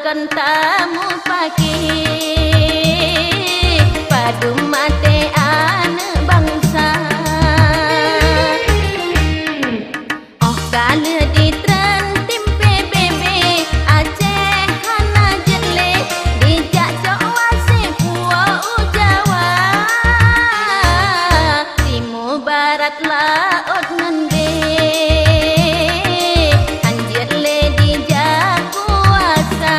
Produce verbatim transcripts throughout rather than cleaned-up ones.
Kon tamupake padum maté aneuëk bansa. Óh ka lheueh jitreun tim P B B, Aceh hana jeuet lé, jijak cok wase puwoe u Jawa. Timu, barat, laôt ngon deh, hanjeuet lé jijak kuasa.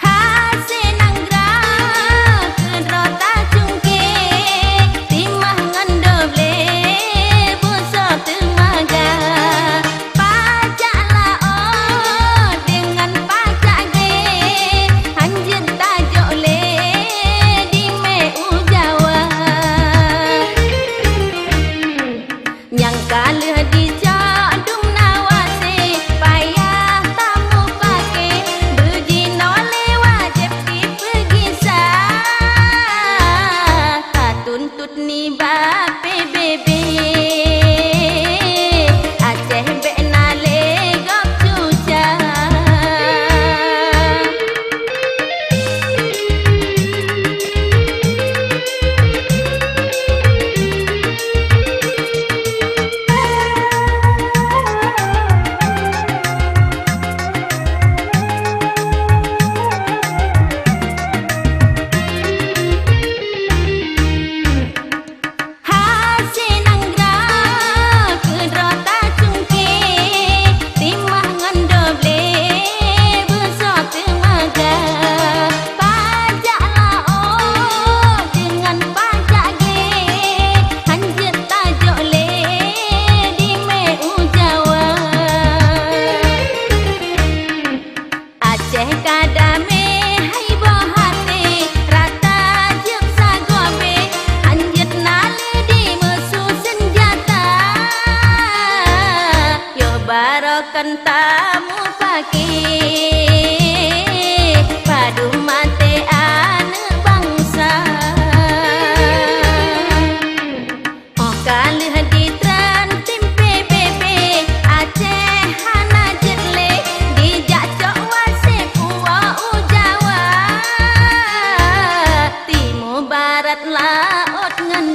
Hase nanggroe keudroe tacungke, timah ngon dobleh beusoe teumaga. Pajak laôt deungon pajak gèt, hanjeuet tajok lé dimè u Jawa. Nyang ka lheueh jicok dum na wase, payah tamupake, beujinoe lé wajéb jipeugisa. Tatuntot nibak P B B, Aceh bèk na lé gob cuca. Hase nanggroe keudroe tacungke, timah ngon dobleh beusoe teumaga. Pajak laôt deungon pajak gèt, hanjeuet tajok lé dimè u Jawa. Aceh ka damé hai boh até, rata jeuet sagoe bèe, hanjeuet na lé dimeusu seunjata. Yoh barokon tamupake, padum maté aneuëk bansa. Óh ka lheueh jitreun tim P B B, Aceh hana jeuet lé, jijak cok wase puwoe u Jawa. Timu, barat, laôt ngon